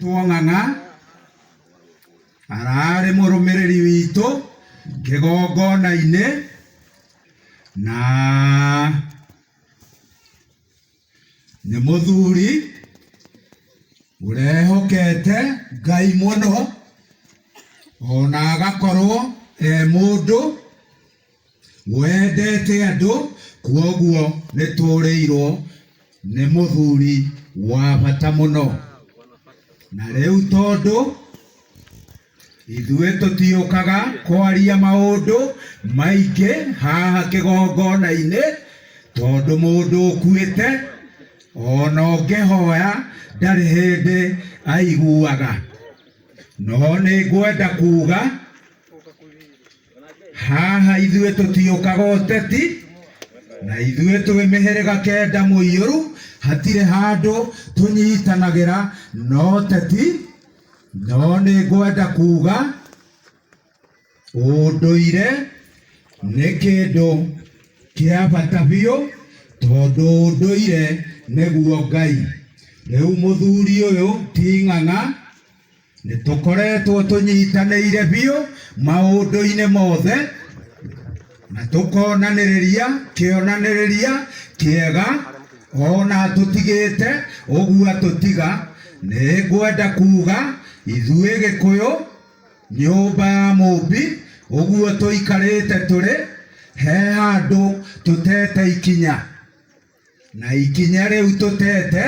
Ũgwĩtwo Ng'ang'a ararĩ mũrũmĩrĩri witũ kĩgongona-inĩ na nĩ mũthuri ũrehokete Ngai mũno ona agakorwo e mũndũ wendete andũ kwoguo nĩ tũrĩirwo nĩ mũthuri wa bata mũno. Na rĩu tondũ ithuĩ tũtiũkaga kwaria maũndũ maingĩ haha kĩgongona-inĩ tondũ mũndũ ũkuĩte ona ũngĩhoya ndarĩ hĩndĩ aiguaga. No nĩ ngwenda kuga haha ithuĩ tũtiũkaga ũteti na ithuĩ twĩ mĩhĩrĩga kenda mũiyũru hatirĩ handũ tũnyitanagĩra na ũteti no nĩ ngwenda kuga ũndũire nĩ kĩndũ kĩa bata biũ tondũ ũndũire nĩguo Ngai. Rĩu mũthuri ũyũ ti ng'ang'a Nĩ tũkoretwo tũnyitanĩire biũ maũndũ-inĩ mothe na tũkonanĩrĩria kĩonanĩrĩria kĩega ona tũtigĩte ũguo atũtiga. Nĩ ngwenda kuga ithuĩ Gĩkũyũ nyũmba ya Mũmbi ũguo tũikarĩte tũrĩ, he handũ tũtete ikinya na ikinya rĩu tũtete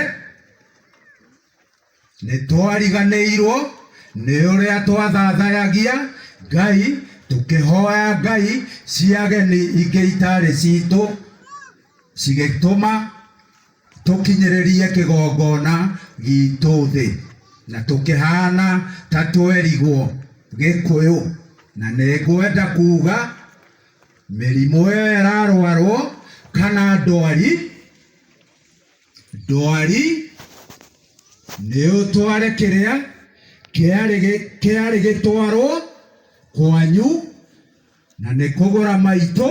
Nĩ twariganĩirwo nĩ ũrĩa twathathayagia Ngai, tũkĩhoya ngai cia ageni ingĩ itarĩ citũ, cigĩtũma tũkinyĩrĩrie kĩgongona gitũ thĩ, na tũkĩhana ta twerigwo Gĩkũyũ. Na nĩ ngwenda kuga mĩrimũ ĩyo ĩrarwarwo kana ndwari, Ndwari nĩ ũtware kĩrĩa kĩarĩ gĩtwarwo kwanyu na nĩ kũgũra maitũ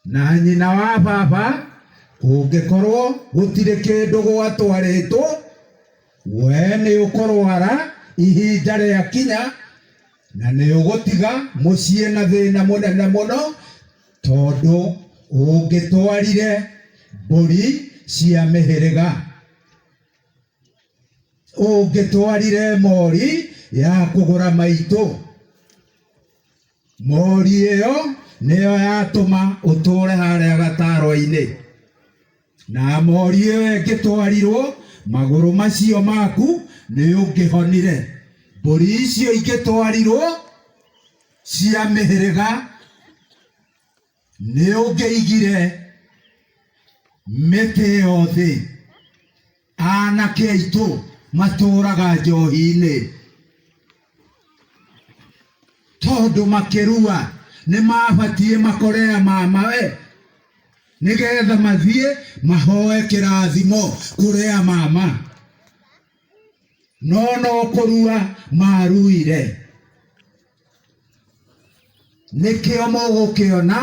na nyina wa baba kũngĩkorwo gũtirĩ kĩndũ gwatwarĩtwo we nĩ ũkũrwara ihinda rĩakinya na nĩ ũgũtiga mũciĩ na thĩna mũnene mũno Tondũ ũngĩtwarire mbũri cia mĩhĩrĩga, ũngĩtwarire mori ya kũgũra maitũ, mori ĩyo nĩyo yatũma ũtũre harĩa gatarwa-inĩ. Na mori ĩyo ĩngĩtwarirwo, magũrũ macio maku nĩ ũngĩhonire. Mbũri icio ingĩtwarirwo cia mĩhĩrĩga nĩ ũngĩigire mĩtĩ ĩyo thĩ. Anake aitũ matũraga njohi-inĩ tondũ makĩrua nĩ mabatiĩ makorea mamawe nĩgetha mathiĩ mahoe kĩrathimo kũrĩa mama no no kũrua maruire. Nĩkĩo mũgũkĩona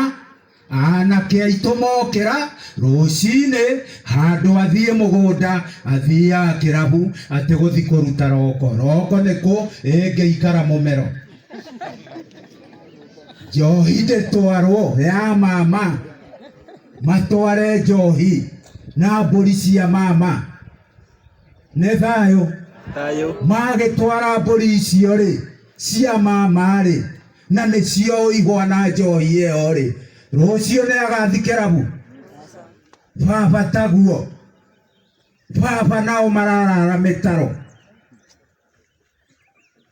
anake aitũ mokĩra rũcinĩ handũ athiĩ mũgũnda athiaga kĩrabu atĩ gũthi kũruta roko. Roko nĩ kũ ĩngĩikara mũmero. Njohi ndĩtwarwo ya mama, matware njohi na mbũri cia mama. Nĩ thayũ. Thayũ. Magĩtwara mbũri icio rĩ, cia mama rĩ, na nĩcio ũigwa na njohi ĩyo rĩ, rũciũ nĩ agathi kĩrabu? Baba taguo. Baba nao mararara mĩtaro.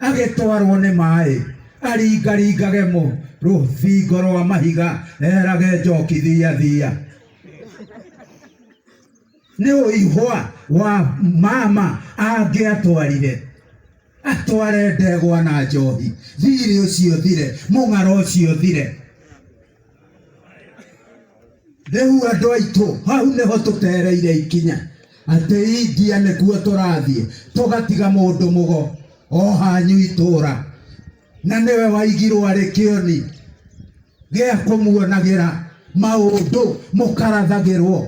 Agĩtwarwo nĩ maĩ, aringaringage rũthingo rwa mahiga, erage njoki thia thia. Nĩ ũihwa wa mama angĩatwarire, atware ndegwa na njohi, thirĩ ũcio ũthire, mũng'aro ũcio ũthire. Rĩu andũ aitũ hau nĩho tũtereire ikinya atĩ India nĩkuo tũrathiĩ tũgatiga mũndũ mũgo o hanyu itũra na nĩwe waigirwo arĩ kĩoni gĩa kũmuonagĩra maũndũ mũkarathagĩrwo.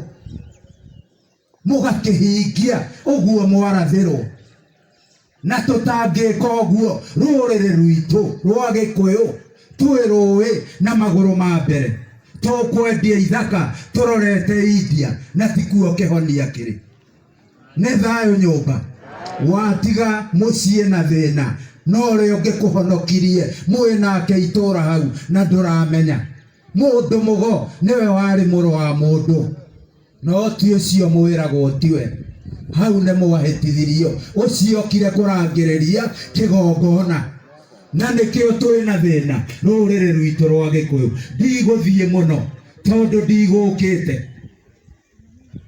Mũgakĩhingia ũguo mwarathĩrwo. Na tũtangĩka ũguo, rũrĩrĩ rwitũ rwa Gĩkũyũ twĩ rũĩ na magũrũ ma mbere. Tũkwendia ithaka tũrorete India na tikuo kĩhonia kĩrĩ. Nĩ thayũ nyũmba. Watiga mũciĩ na thĩna na ũrĩa ũngĩkũhonokirie mwĩ nake itũra hau na ndũramenya. Mũndũ mũgo nĩwe warĩ mũrũ wa mũndũ. No ti ũcio mwĩragwo tiwe. Hau nĩ mwahĩtithirio. Ũcio okire kũrangĩrĩria kĩgongona. Na nĩkĩo twĩ na thĩna rũrĩrĩ rwitũ rwa Gĩkũyũ. Ndigũthiĩ mũno tondũ ndigũkĩte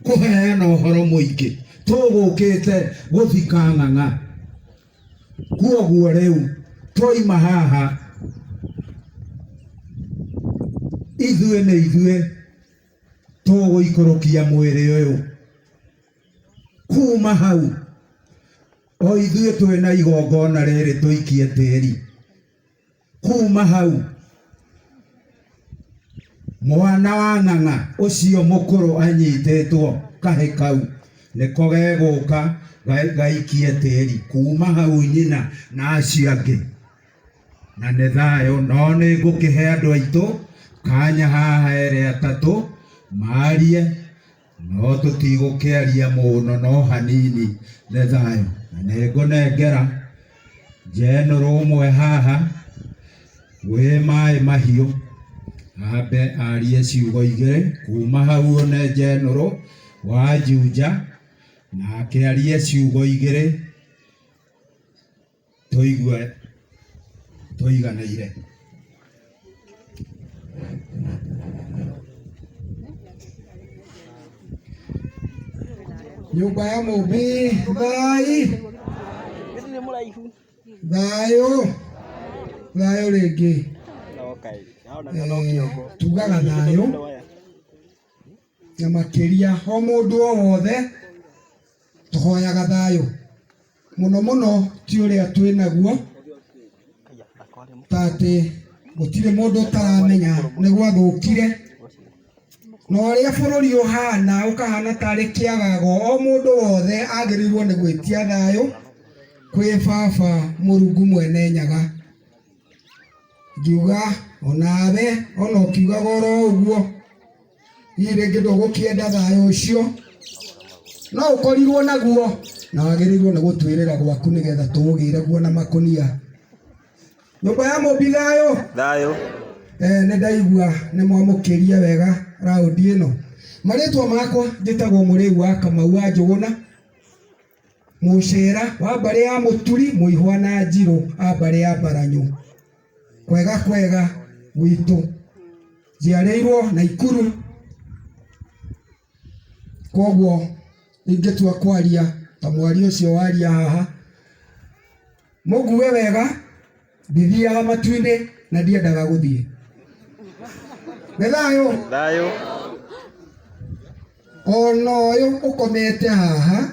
kũheana ũhoro mũingĩ. Tũgũkĩte gũthika ng'ang'a. Kwoguo rĩu twaima haha ithuĩ nĩ ithuĩ tũgũikũrũkia mwĩrĩ ũyũ kuma hau o ithuĩ twĩ na igongona rĩrĩ tũikie tĩri kuma hau mwana wa ng'ang'a ũcio mũkũrũ anyitĩtwo kahĩ kau nĩko gegũka gaikie tĩri kuma hau nyina na acio angĩ na nĩ thayũ no nĩ ngũkĩhe andũ aitũ kanya haha erĩ atatũ marie no tũtigũkĩaria mũno no hanini nĩ thayũ na nĩ ngũnengera njenũrũ ũmwe haha wĩ maĩ mahiũ ambe arie ciugo igĩrĩ kuma hau one njenũrũ wa Juja nake arie ciugo igĩrĩ tũigue tũiganĩire. Nyũmba ya Mũmbi thai thayũ thayũ rĩngĩ. Tugaga thayũ na makĩria o mũndũ o wothe tũhoyaga thayũ mũno mũno ti ũrĩa twĩ naguo ta atĩ gũtirĩ mũndũ ũtaramenya nĩ gwathũkire na ũrĩa bũrũri ũhana ũkahana tarĩ kĩagago o mũndũ wothe agĩrĩirwo nĩ gwĩtia thayũ kwĩ baba Mũrungu mwene Nyaga. Ngiuga onawe ona ũkiugaga oro ũguo hihi rĩngĩ ndũgũkĩenda thayũ ũcio no ũkorirwo naguo na wagĩrĩirwo nĩ gũtwĩrĩra gwaku nĩgetha tũũgĩre guo na makũnia. Nyũmba ya Mũmbi thayũ. Thayũ. Nĩ ndaigua nĩ mwamũkĩria wega raũndi ĩno. Marĩtwa makwa njĩtagwo Mũrĩu wa Kamau wa Njũgũna, Mũcera wa mbarĩ ya Mũturi, Mũihwa na Njirũ a mbarĩ ya Mbaranyũ. Kwega kwega gwitũ. Njiarĩirwo Naikuru, koguo ingĩtua kwaria ta mwaria ũcio waria haha, mũngue wega, ndithiaga matu-inĩ na ndiendaga gũthiĩ. Nĩ thayũ? Thayũ. Ona ũyũ ũkomete haha,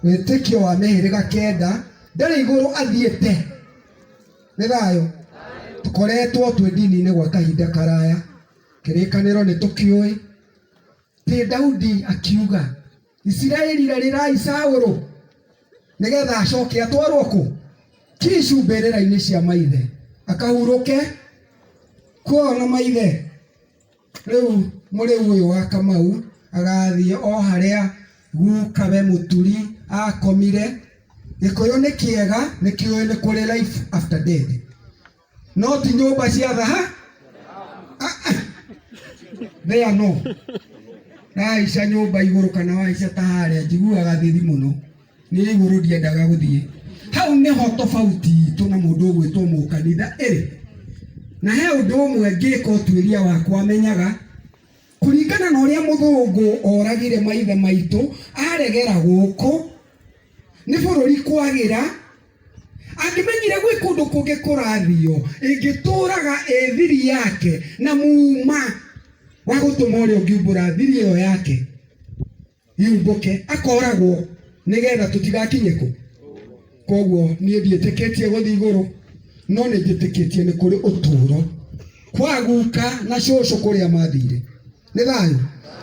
wĩtĩkio wa mĩhĩrĩga kenda, ndarĩ igũrũ athiĩte. Nĩ thayũ? Tũkoretwo twĩ ndini-inĩ gwa kahinda karaya, kĩrĩkanĩro nĩ tũkĩũĩ. Ti Daudi akiuga, Isiraeli rarĩrai Saũlũ, nĩgetha acoke atwarwo kũ? Kishu mbĩrĩra-inĩ cia maithe, akahurũke kuo na maithe. Rĩu mũrĩu ũyũ wa Kamau agathiĩ o harĩa gukawe Mũturi akomire. Gĩkũyũ nĩ kĩega, nĩ kĩũĩ nĩ kũrĩ life after death. No ti nyũmba cia thaha. There no. Ndahaica nyũmba igũrũ kana wahaica ta harĩa njiguaga thithi mũno. Niĩ igũrũ ndiendaga gũthiĩ. Hau nĩho tofauti itũ na mũndũ ũgwĩtwo mũkanitha ĩrĩ. Na he ũndũ ũmwe ngĩka ũtuĩria wakwa menyaga, kũringana na ũrĩa mũthũngũ oragire maithe maitũ aregera gũkũ, nĩ bũrũri kwagĩra, angĩmenyire gwĩ kũndũ kũngĩ kũrathio, ĩngĩtũraga ĩ thiri yake na muma wa gũtũma ũrĩa ũngiumbũra thiri ĩyo yake yumbũke, akoragwo nĩgetha tũtigakinye kũ. Koguo niĩ ndiĩtĩkĩtie gũthiĩ igũrũ, no nĩ njĩtĩkĩtie nĩ kũrĩ ũtũũro kwa guka na cũcũ kũrĩa mathire. Nĩ thayũ.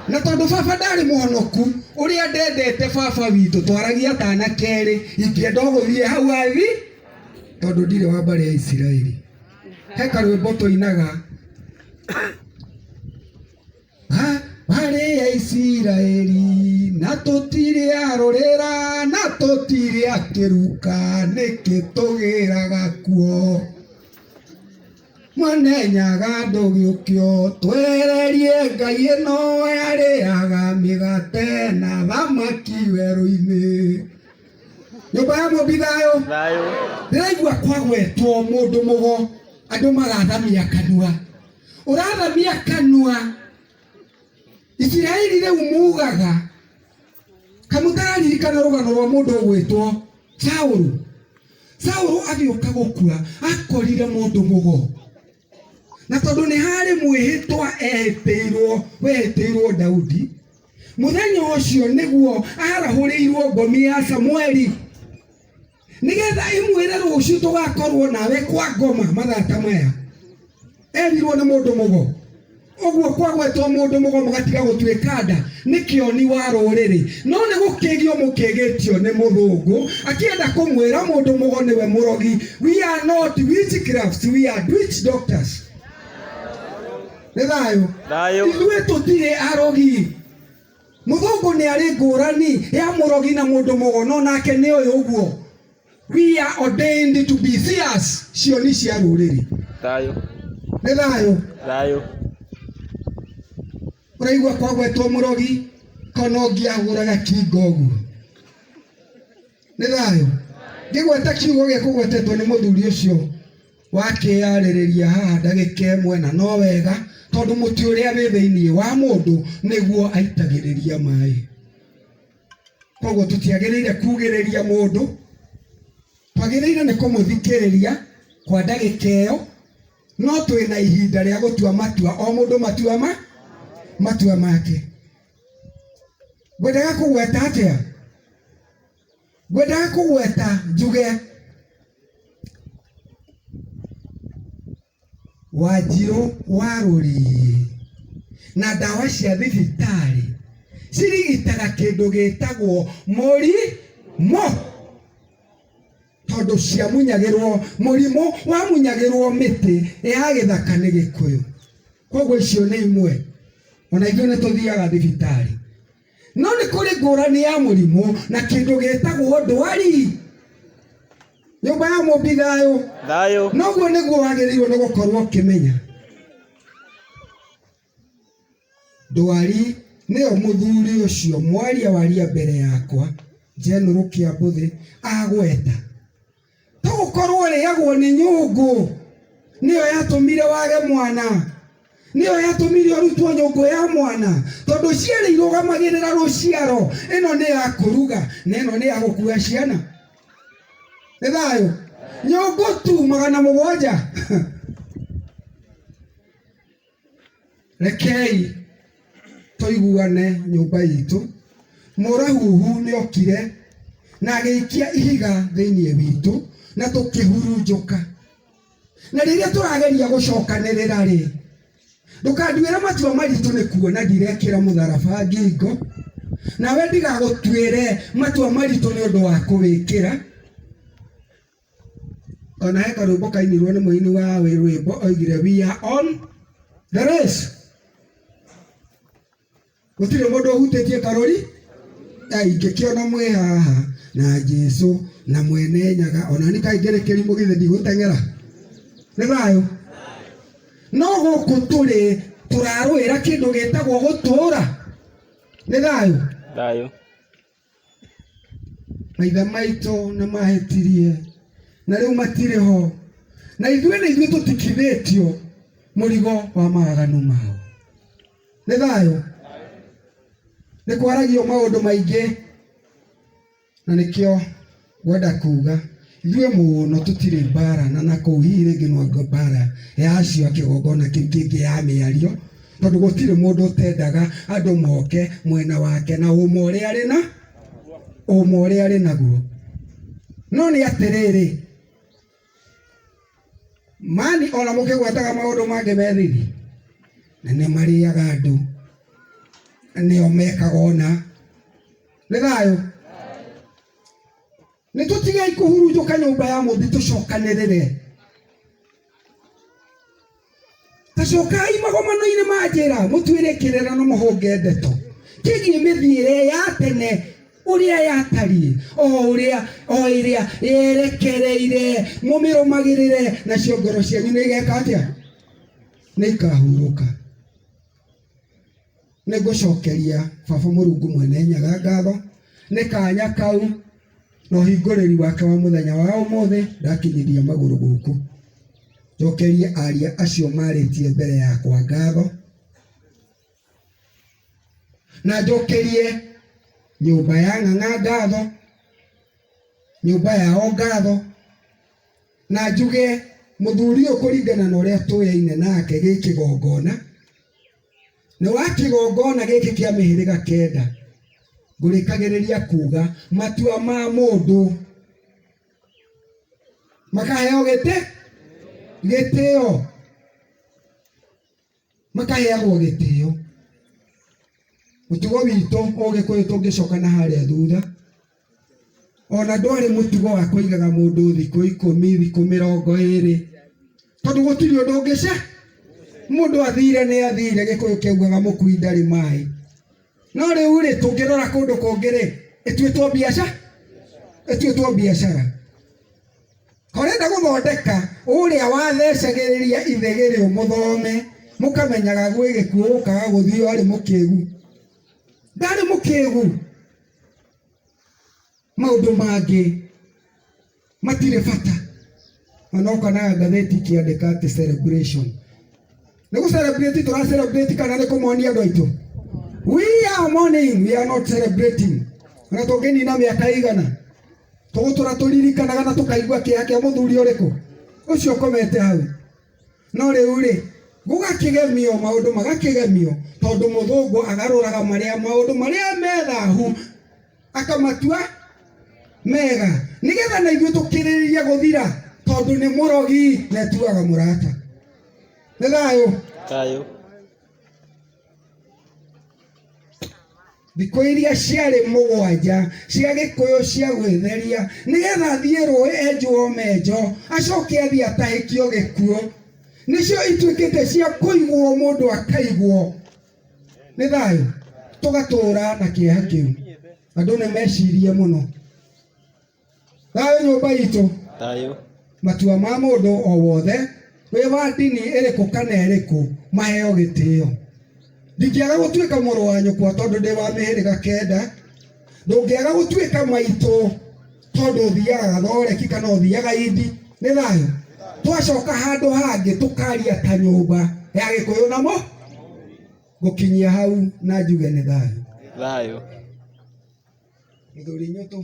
Na tondũ baba ndarĩ mũhonoku, Ũrĩa ndendete baba witũ twaragia ta anake erĩ, ingĩenda o gũthiĩ hau athi tondũ ndirĩ wa mbarĩ ya Isiraeli. He karwĩmbo tũinaga mbarĩ ya Isiraeli na tũtirĩ arũrĩra na tũtirĩ akĩruka nĩkĩ tũgĩraga kuo. Mwene Nyaga ndũgĩũkio twererie Ngai ĩno yarĩaga mĩgate na thamaki werũ-inĩ. Nyũmba ya Mũmbi thayũ. Thayũ. Ndĩraigua kwagwetwo mũndũ mũgo andũ marathamia kanua. Ũrathamia kanua Isiraeli rĩu mugaga kamũtararirikana rũgano rwa mũndũ ũgwĩtwo Saũlũ. Saũlũ agĩũka gũkua akorire mũndũ mũgo, na tondũ nĩ harĩ mwĩhĩtwa ehĩtĩirwo wehĩtĩirwo Daudi, mũthenya ũcio nĩguo arahũrĩirwo ngomi ya Samueli nĩgetha ĩmwĩre rũciũ tũgakorwo nawe kwa ngoma mathaa ta maya. Erirwo nĩ mũndũ mũgo. Ũguo kwagwetwo mũndũ mũgo mũgatiga gũtuĩka nda nĩ kĩoni wa rũrĩrĩ, no nĩ gũkĩgio mũkĩgĩtio nĩ mũthũngũ akĩenda kũmwĩra mũndũ mũgo nĩwe mũrogi. We are not witchcrafts, we are witch doctors. Nĩ thayũ. Thayũ. Ithuĩ tũtirĩ arogi. Mũthũngũ nĩ arĩ ngũrani ya mũrogi na mũndũ mũgo, no nake nĩ ũyũ ũguo. We are ordained to be seers, cioni cia rũrĩrĩ. Thayũ. Nĩ thayũ. Thayũ. Ũraigua kwagwetwo mũrogi kono ngĩahũraga kingo ũguo. Nĩ thayũ. Ngĩgweta kiugo gĩkũgwetetwo nĩ mũthuri ũcio wakĩyarĩrĩria haha ndagĩka ĩmwe, na no wega tondũ mũtĩ ũrĩa wĩ thĩinĩ wa mũndũ nĩguo aitagĩrĩria maĩ. Koguo tũtiagĩrĩire kugĩrĩria mũndũ, twagĩrĩire nĩ kũmũthikĩrĩria kwa ndagĩka ĩyo, no twĩna ihinda rĩa gũtua matua, o mũndũ matua ma matua make. Ngwendaga kũgweta atĩa? Ngwendaga kũgweta njuge Wanjirũ wa Rũriĩ na ndawa cia thibitarĩ cirigitaga kĩndũ gĩtagwo mũrimũ, tondũ ciamunyagĩrwo mũrimũ wamunyagĩrwo mĩtĩ ya gĩthaka nĩ Gĩkũyũ. Koguo icio nĩ imwe, ona ithuĩ nĩ tũthiaga thibitarĩ. No nĩ kũrĩ ngũrani ya mũrimũ na kĩndũ gĩtagwo ndwari. Nyũmba ya Mũmbi thayũ. Thayũ. Noguo nĩguo wagĩrĩirwo nĩ gũkorwo ũkĩmenya. Ndwari nĩyo mũthuri ũcio mwaria waria mbere yakwa General Kĩambũthĩ agweta. Tũgũkorwo ũrĩagwo nĩ nyũngũ nĩyo yatũmire wage mwana, nĩyo yatũmire ũrutwo nyũngũ ya mwana, tondũ cierĩ irũgamagĩrĩra rũciaro. Ĩno nĩ ya kũruga na ĩno nĩ ya gũkua ciana. Nĩ thayũ. Nyũngũ tu 700. Rekei tũiguane nyũmba itũ. Mũrahuhu nĩ okire na agĩikia ihiga thĩinĩ witũ na tũkĩhurunjũka. Na rĩrĩa tũrageria gũcokanĩrĩra rĩ, ndũkanduĩre matua maritũ nĩ kuona ndirekĩra mũtharaba ngingo, nawe ndigagũtuĩre matua maritũ nĩ ũndũ wa kũwĩkĩra. Ona he karwĩmbo kainirwo nĩ mũini wa rwĩmbo oigire we are on the race. Gũtirĩ mũndũ ũhutĩtie karũri ingĩkĩona mwĩ haha na Jesu na mwene Nyaga, ona ni kaingĩ kĩrimũ githĩ ndigũteng'era. Nĩ thayũ. No gũkũ tũrĩ tũrarũĩra kĩndũ gĩtagwo gũtũra. Nĩ thayũ. Thayũ. Maithe maitũ nĩ mahĩtirie na rĩu matirĩ ho, na ithuĩ nĩ ithuĩ tũtikithĩtio mũrigo wa mawaganu mao. Nĩ thayũ. Nĩ kwaragio maũndũ maingĩ na nĩkĩo ngwenda kuga ithuĩ mũno tũtirĩ mbara na nakũu hihi rĩngĩ no mbara ya acio a kĩgongona kĩu kĩngĩ ya mĩario, tondũ gũtirĩ mũndũ ũtendaga andũ moke mwena wake na ũma ũrĩa arĩ na ũma ũrĩa arĩ naguo. No nĩ atĩrĩrĩ, mani ona mũkĩgwetaga maũndũ mangĩ methiri, na nĩ marĩaga andũ, na nĩo mekaga ona. Nĩ thayũ. Nĩ tũtigei kũhurunjũka nyũmba ya mũmbi tũcokanĩrĩre. Tacokai magomano-inĩ ma njĩra mũtuĩre kĩrĩra na mũhũnge ndeto kĩgiĩ mĩthiĩre ya tene ũrĩa yatariĩ o ũrĩa o ĩrĩa yerekereire mũmĩrũmagĩrĩre nacio ngoro cianyu nĩ igeka atĩa? Nĩ ikahurũka. Nĩ ngũcokeria baba Mũrungu Mwene Nyaga ngatho nĩ kanya kau na ũhingũrĩri wake wa mũthenya wa ũmũthĩ ndakinyithia magũrũ gũkũ. Njokerie aria acio marĩtie mbere yakwa ngatho na njokerie nyũmba ya Ng'ang'a ngatho, nyũmba yao ngatho na njuge mũthuri ũyũ kũringana na ũrĩa tũyaine nake gĩ kĩgongona nĩ wa kĩgongona gĩkĩ kĩa mĩhĩrĩga kenda ngũrĩkagĩrĩria kuga matua ma mũndũ makaheo gĩtĩ gĩtĩo makaheagwo gĩtĩo mũtugo witũ ũgĩkũyũ tũngĩcoka na harĩa thutha ona ndwarĩ mũtugo wa kũigaga mũndũ thikũ ikũmi thikũ mĩrongo ĩrĩ tondũ gũtirĩ ũndũ ũngĩca mũndũ athire nĩ athire gĩkũyũ kĩaugaga mũkui ndarĩ maĩ no rĩu rĩ tũngĩrora kũndũ kũngĩ rĩ ĩtuĩtwo biacara ĩtuĩtwo biacara Ũrenda gũthondeka ũrĩa wathecagĩrĩria ithegere ũmũthome mũkamenyaga gwĩ gĩkuũ ũkaga gũthiĩ arĩ mũkĩgu ndarĩ mũkĩgu maũndũ mangĩ matirĩ bata ona ũkonaga ngathĩti ikĩandĩka atĩ celebration nĩ gũ celebrate tũra celebrate kana nĩ kũmonia andũ aitũ we are mourning we are not celebrating ona tũngĩnina mĩaka igana tũgũtũra tũririkanaga na tũkaigua kĩeha kĩa mũthuri ũrĩkũ ũcio ũkomete hau no rĩu rĩ gũgakĩgemio maũndũ magakĩgemio tondũ mũthũngũ agarũraga marĩa maũndũ marĩa me thahu akamatua mega nĩgetha na ithuĩ tũkĩrĩrĩrie gũthira tondũ nĩ mũrogi na etuaga mũrata nĩ thayũ Thayũ. Thikũ iria ciarĩ mũgwanja cia gĩkũyũ cia gwĩtheria nĩgetha athiĩ rũĩ enjwo menjo acoke athiĩ atahĩkio gĩkuũ nĩcio ituĩkĩte cia kũigwo mũndũ akaigwo nĩ thayũ tũgatũra na kĩeha kĩu andũ nĩ mecirie mũno thayũ nyũmba itũ Thayũ. Matua ma mũndũ o wothe wĩ wa ndini ĩrĩkũ kana ĩrĩkũ maheo gĩtĩo. Ndingĩaga gũtuĩka mũrũ wa nyũkwa tondũ ndĩ wa mĩhĩrĩga kenda, ndũngĩaga gũtuĩka maitũ tondũ ũthiaga gathoreki kana ũthiaga indi. Nĩ thayũ. Twacoka handũ hangĩ tũkaria ta nyũmba ya Gĩkũyũ namo ngũkinyia hau na njuge nĩ thayũ. Thayũ. Mũthuri Nyũtũ.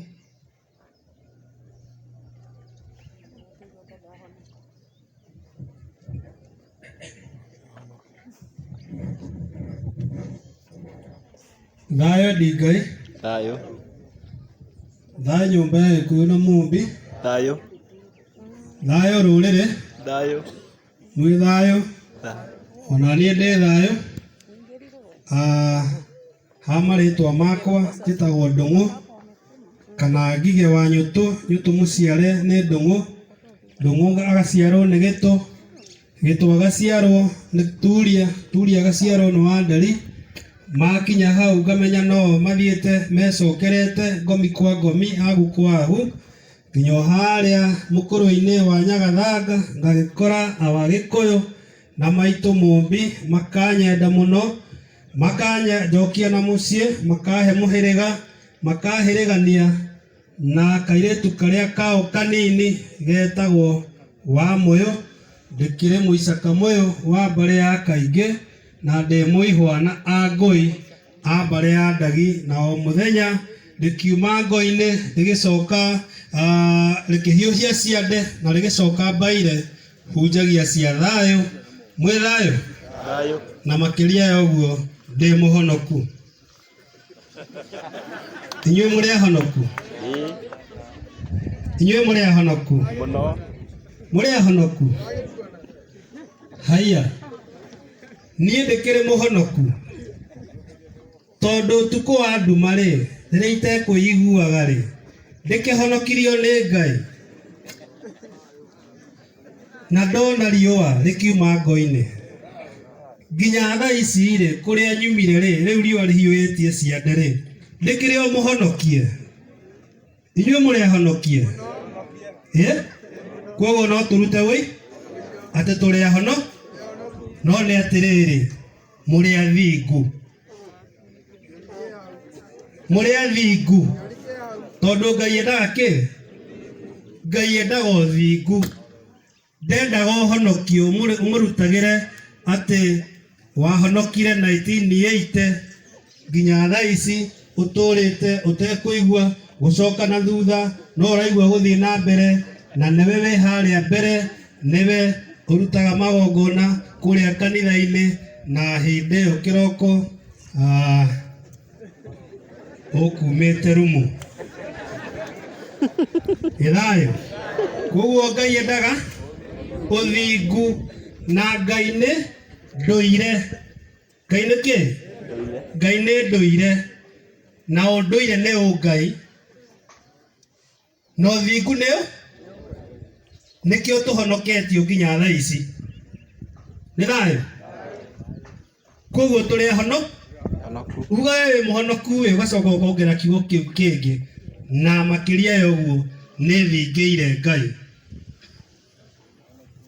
Thayũ ndingai. Thayũ. Thayũ nyũmba ya Gĩkũyũ na Mũmbi. Thayũ. Thayũ rũrĩrĩ. Thayũ. Mwĩ thayũ. Thayũ. Ona niĩ ndĩ thayũ. Ah, ha marĩtwa makwa njĩtagwo Ndũng'ũ kana Ngigĩ wa Nyũtũ, Nyũtũ mũciare nĩ Ndũng'ũ, Ndũng'ũ agaciarwo nĩ Gĩtũ, Gĩtũ agaciarwo nĩ Turia, Turia agaciarwo nĩ Wanderi, makinya hau ngamenya no mathiĩte mecokerete ngomi kwa ngomi, agu kwa agu, nginya o harĩa mũkũrũ-inĩ wa Nyagathanga ngagĩkora awa Gĩkũyũ na maitũ Mũmbi makanyenda mũno. Makanjokia na mũciĩ, makahe mũhĩrĩga, makahĩrĩgania na kairĩtu karĩa kao kanini getagwo Wamũyũ. Ndĩkĩrĩ mũicaka mũyũ wa mbarĩ ya Kaingĩ na ndĩ mũihwana a Ngũi a mbarĩ ya Ndagi, na o mũthenya rĩkiuma ngo-inĩ rĩgĩcoka rĩkĩhiũhia ciande na rĩgĩcoka mbaire hunjagia cia thayũ mwĩ thayũ Thayũ. Na makĩria ya ũguo ndĩ mũhonoku. Inyuĩ mũrĩ ahonoku? Ĩĩ. Inyuĩ mũrĩ ahonoku? Mũno. Mũrĩ ahonoku? Haiya, niĩ ndĩkĩrĩ mũhonoku tondũ ũtukũ wa nduma-rĩ, Rĩrĩa itekwĩiguaga rĩ, ndĩkĩhonokirio nĩ Ngai na ndona riũa rĩkiuma ngo-inĩ. Nginya thaa ici rĩ, kũrĩa nyumire rĩ, rĩu riũa rĩhiũhĩtie ciande rĩ, ndĩkĩrĩ o mũhonokie? Inyuĩ mũrĩ ahonokie? Ĩ? Kwoguo no tũrute wũi atĩ tũrĩ ahono, no nĩ atĩrĩrĩ, mũrĩ athingu. Mũrĩ athingu tondũ Ngai endaga kĩ? Ngai endaga ũthingu. Ndendaga ũhonokio ũmũrutagĩre atĩ wahonokire 1980 nginya thaa ici ũtũrĩte ũtekũigua gũcoka na thutha no ũraigua gũthiĩ na mbere na nĩwe wĩ harĩa mbere nĩwe ũrutaga magongona kũrĩa kanitha-inĩ na hĩndĩ ĩyo kĩroko ũkumĩte rumu. Ĩ thayũ? Koguo Ngai endaga ũthingu na Ngai nĩ ndũire. Ngai nĩ kĩ? Ngai nĩ ndũire na ũndũire nĩ ũngai. Na ũthingu nĩ nĩkĩo tũhonoketio nginya thaa ici. Nĩ thayũ? Koguo tũrĩ ahono uga we wĩ mũhonoku ĩ ũgacoka ũkongera kiugo kĩu kĩngĩ na makĩria ya ũguo nĩ thingĩire Ngai.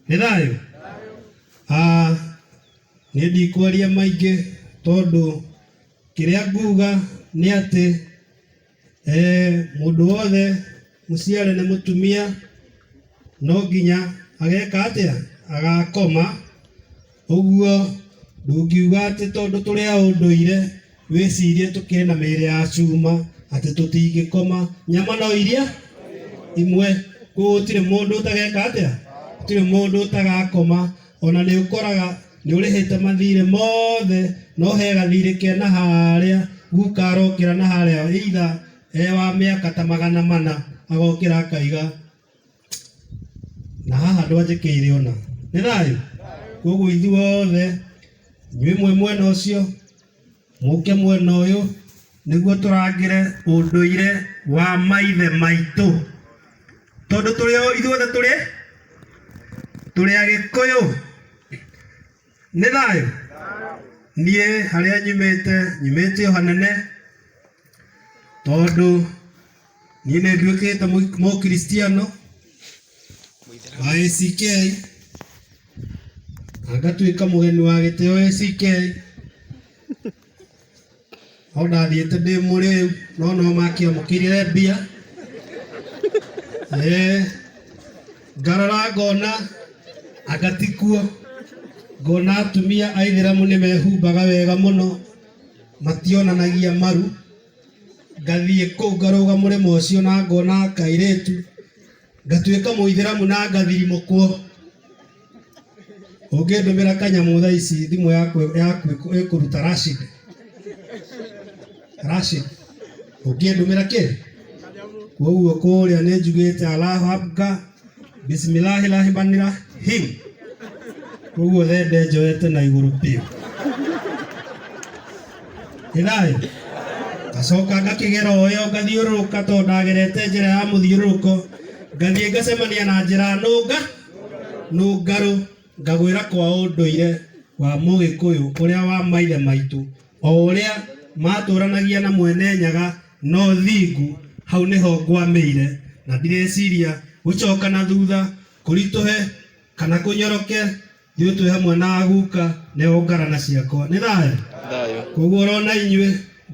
Nĩ thayũ? Ah, niĩ ndikwaria maingĩ tondũ kĩrĩa nguga nĩ atĩ Mũndũ wothe mũciare nĩ mũtumia no nginya ageka atĩa? Agakoma. Ũguo ndũngiuga atĩ tondũ tũrĩ a ũndũire wĩcirie tũkĩrĩ na mĩĩrĩ ya cuma atĩ tũtingĩkoma. Nyama no iria imwe, koguo gũtirĩ mũndũ ũtageka atĩa? Gũtirĩ mũndũ ũtagakoma. Ona nĩ ũkoraga nĩ ũrĩhĩte mathirĩ mothe no he gathirĩ ke na harĩa guka arokĩra na harĩa either e wa mĩaka ta magana mana agokĩra akaiga na haha ndwanjĩkĩire ona. Nĩ thayũ? Koguo ithuothe inyuĩ mwĩ mwena ũcio mũke mwena ũyũ nĩguo tũrangĩre ũndũire wa maithe maitũ. Tondũ tũrĩ ithuothe tũrĩ tũrĩ Agĩkũyũ. Nĩ thayũ? Niĩ harĩa nyumĩte, nyumĩte o hanene tondũ niĩ nĩ nduĩkĩte mũkristiano wa ACK na ngatuĩka mũgeni wa gĩtĩo ACK. No ndathiĩte ndĩ mũrĩu no no makĩamũkĩrire mbia. Ngarora ngona anga tikuo, ngona atumia aithĩramu nĩ mehumbaga wega mũno, mationanagia maru. Ngathiĩ kũu ngarũga mũrĩmo ũcio na ngona kairĩtu, ngatuĩka mũithĩramu na ngathirimũkwo. Ũngĩndũmĩra kanyamũ thaa ici thimũ yaku ĩkũruta Rashid. Rashid. Ũngĩndũmĩra kĩ? Koguo kũrĩa nĩ njugĩte Allahu Akbar, Bismillahi Rahmani Rahim. Koguo thende njoete na igũrũ biũ. Ĩ thayũ? Ngacoka ngakĩgera o ĩyo ngathiũrũrũka tondũ ndagerete njĩra ya mũthiũrũrũko, ngathiĩ ngacemania na njĩra nũnga nũngarũ, ngagwĩra kwa ũndũire wa mũgĩkũyũ ũrĩa wa maithe maitũ, o ũrĩa matũranagia na mwene Nyaga na ũthingu, hau nĩho ngwamĩire na ndireciria gũcoka na thutha, kũritũhe kana kũnyoroke, ithuĩ twĩ hamwe na aguka nĩo ngarana ciakwa. Nĩ thayũ? Thayũ. Koguo ũrona inyuĩ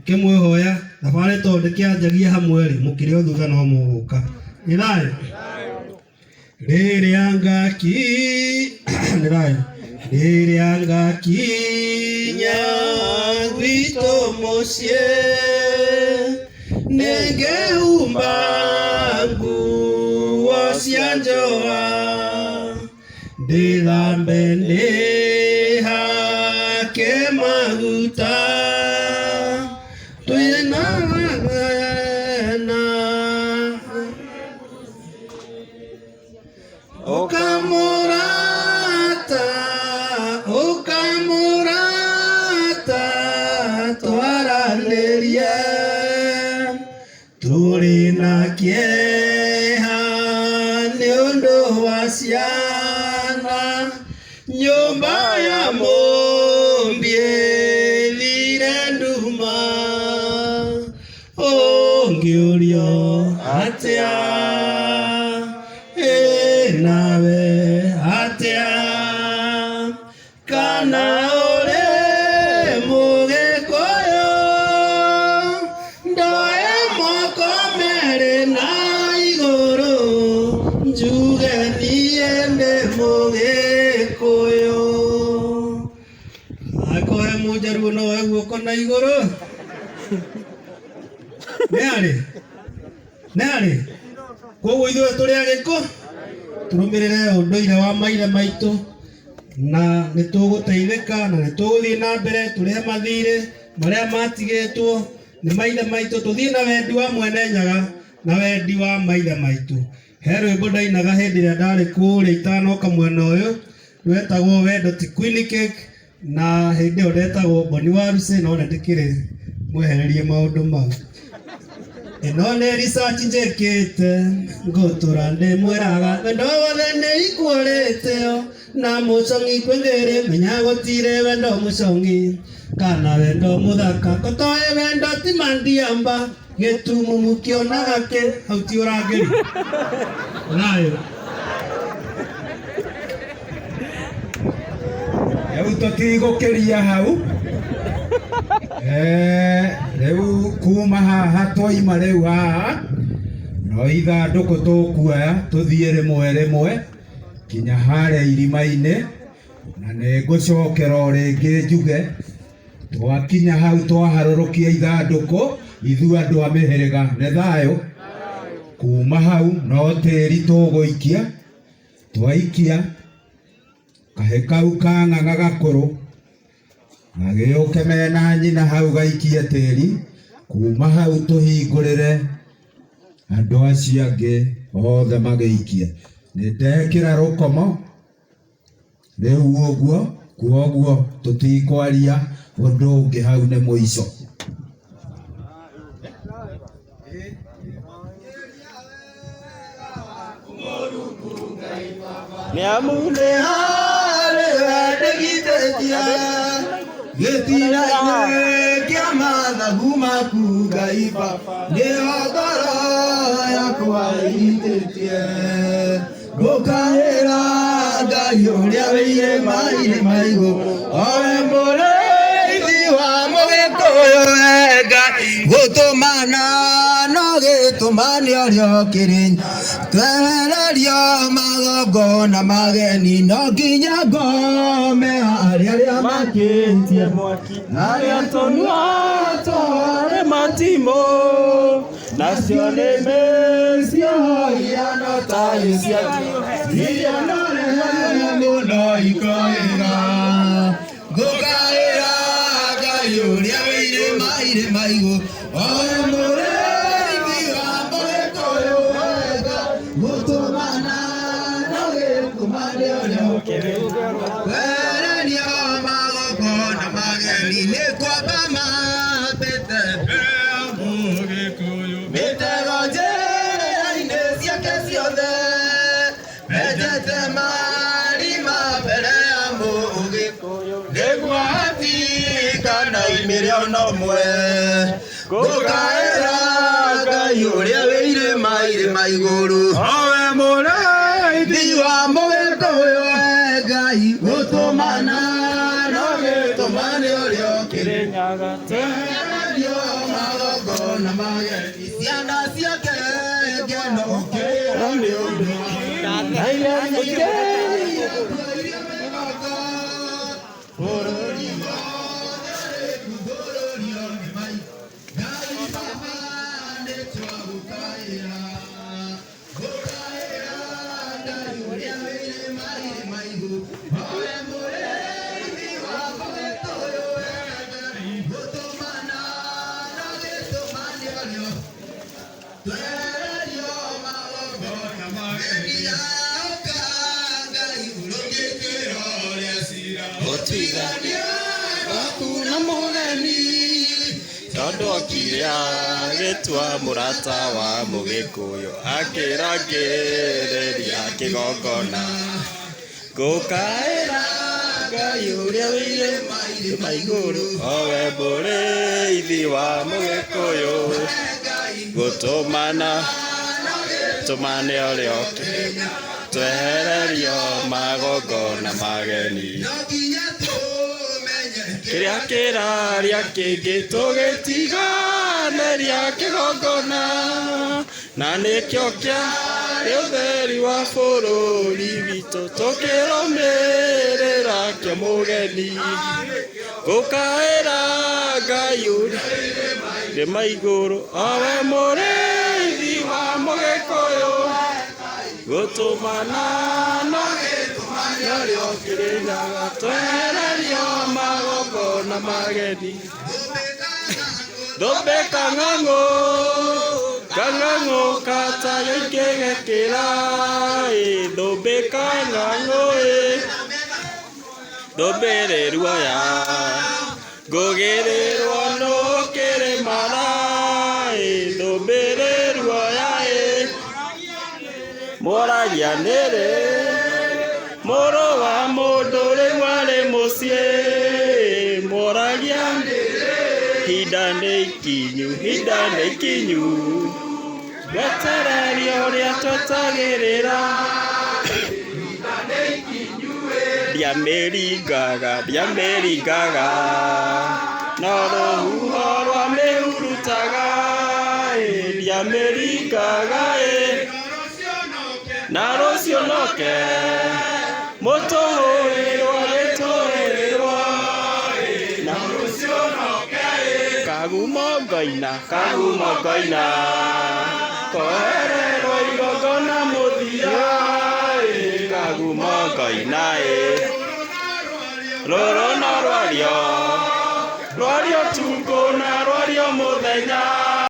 ngĩmwĩhoya thabarĩ tondũ ndĩkĩanjagia hamwe rĩ, mũkĩrĩ o thutha no mũgũka. Nĩ thayũ? Rĩrĩa ngaki nĩ thayũ. Rĩrĩa ngakinya gwitũ mũciĩ nĩngehumba nguo cia njũa ndĩthambe ndĩhake maguta twĩna na Ũkamũrata, ũkamũrata, twaranĩrie. Nĩ ũndũ wa ciana nyũmba ya mũmbi ĩthire nduma ũngĩũrio atĩa ĩ nawe atĩa kana ũrĩ mũgĩkũyũ ndoe moko merĩ na igũrũ njuge niĩ ndĩ mũgĩkũyũ. Angĩkorwo he mũnjaruo no oe guoko na igũrũ. Nĩ arĩ? Nĩ arĩ? Koguo ithuĩ tũrĩ agĩkũ tũrũmĩrĩre ũndũire wa maithe maitũ na nĩ tũgũteithĩka na nĩ tũgũthiĩ na mbere tũrĩhe mathirĩ marĩa matigĩtwo nĩ maithe maitũ tũthiĩ na wendi wa mwene nyaga na wendi wa maithe maitũ. He rwĩmbo ndainaga hĩndĩ ĩrĩa ndarĩ kũrĩa itanoka mwena ũyũ rwetagwo wendo ti queen cake na hĩndĩ ĩyo ndetagwo Boni wa Lucy no nĩ ndĩkĩrĩ mwehererie maũndũ mau. Ĩno nĩ research njĩkĩte ngũtũra ndĩmwĩraga wendo wothe nĩ ikuorĩte na mũcong'i kwĩngĩrĩ menya gũtirĩ wendo mũcong'i kana wendo mũthaka kotoĩ wendo ti mandiamba gĩtumumu kĩonaga kĩ hau ti ũrangĩri thayũ. Rĩu tũtigũkĩria hau. Rĩu kuma haha twaima rĩu haha no ithandũkũ tũkuoya tũthiĩ rĩmwe rĩmwe kinya harĩa irima-inĩ na nĩ ngũcokera o rĩngĩ njuge twakinya hau twaharũrũkia ithandũkũ ithuĩ andũ a mĩhĩrĩga nĩ thayũ. Kuma hau no tĩri tũgũikia twaikia kahĩ kau kang'ang'a gakũrũ gagĩũke mena nyina hau gaikie tĩri kuma hau tũhingũrĩre andũ acio angĩ othe magĩikie. Nĩ ndekĩra rũkomo rĩu ũguo kwoguo tũtikwaria ũndũ ũngĩ hau nĩ mũico. Nĩ amu nĩ harĩ we ndĩgitĩtie gĩtina-inĩ kĩa mathagu maku Ngai Baba nĩho ngoro yakwa ĩgitĩtie ngũkaĩra Ngai ũrĩa wĩ irĩma-inĩ ma igũrũ owe mũrĩithi wa mũgĩkũyũ we Ngai gũtũmana no gĩtũmane ũrĩa ũkĩrĩ twehererio magongona mageni no nginya ngome arĩa arĩa makĩtie mwaki arĩa tũnua twarĩ matimũ nacio nĩmĩ cioiano taĩ ciacio iria norehe mũno ikoĩra ngũkaĩra Ngai ũrĩa wĩ irĩma-inĩ ma igũrũ owe mũrĩithi wa mũgĩkũyũ we Ngai gũtũmana no gĩtũmane ũrĩa ũkĩrĩ twehererio magongona mageni nĩ kwamba mambĩte mĩtego njĩra-inĩ ciake ciothe mendete marima mbere ya mũgĩkũyũ nĩguo hatikana imĩrĩ ona ũmwe ngũkaĩra Ngai ũrĩa wĩ irĩma-inĩ ma igũrũ owe mũrĩithi wa mũgĩkũyũ we Ngai gũtũmana no gĩtũmane ũrĩa ũkĩrĩ twehererio magongona mageni ciana ciake ngeno ũkĩra nĩ ũndũ bũrũri wothe rĩkumbũrũrio nĩ mai Ngai Baba nĩ twagũkaĩra ngũkaĩra Ngai ũrĩa wĩ irĩma-inĩ ma igũrũ owe mũrĩithi wa mũgĩkũyũ we Ngai gũtũmana no gĩtũmane ũrĩa twehererio magongona mageni yaoka Ngai ũrũngĩtĩro rĩa cira ũtigania waku na mũgeni tondũ okire agĩtua mũrata wa mũgĩkũyũ akĩrangĩrĩria Kĩgongona ngũkaĩra Ngai ũrĩa wĩ irĩma igũrũ owe mũrĩithi wa Mũgĩkũyũ gũtũmana tũmane ũrĩa twehererio magongona mageni kĩrĩa kĩraria kĩngĩ tũgĩtiganĩria kĩgongona na nĩkĩo kĩarĩ ũtheri wa bũrũri witũ tũkĩrũmĩrĩra kĩo mũgeni gũkaĩra Ngai ũrĩa irĩma igũrũ owe mũrĩithi wa Mũgĩkũyũ gũtũmana na ũrĩa ũkĩrĩnyaga twehererio magongona mageni thũmbĩ kang'ang'ũ kang'ang'ũ katayo ikĩgekĩra ĩ thũmbĩ kang'ang'ũ ĩ thũmbĩ rĩ ruoya ngũgĩrĩrwo nũ kĩrĩmara ĩ thũmbĩ rĩ ruoya ĩ mũragia nĩrĩ mũrũ wa mũndũ rĩu arĩ mũciĩ mũragia hinda nĩ ikinyu hinda nĩ ikinyu wetereria ũrĩa twetagĩrĩra ndiamĩringaga ndiamĩringaga no rũhuho rwamĩhurutaga ĩ ndiamĩringaga ĩ na rũciũ noke mũtũhũrĩrwo gĩtũrĩrwo na rũciũ noke kagumo ngoina kagumo ngoina kohererwo igongona mũthia ĩ kagumo ngoina ĩ rũrũ no rwario rwario tukũ na rwario mũthenya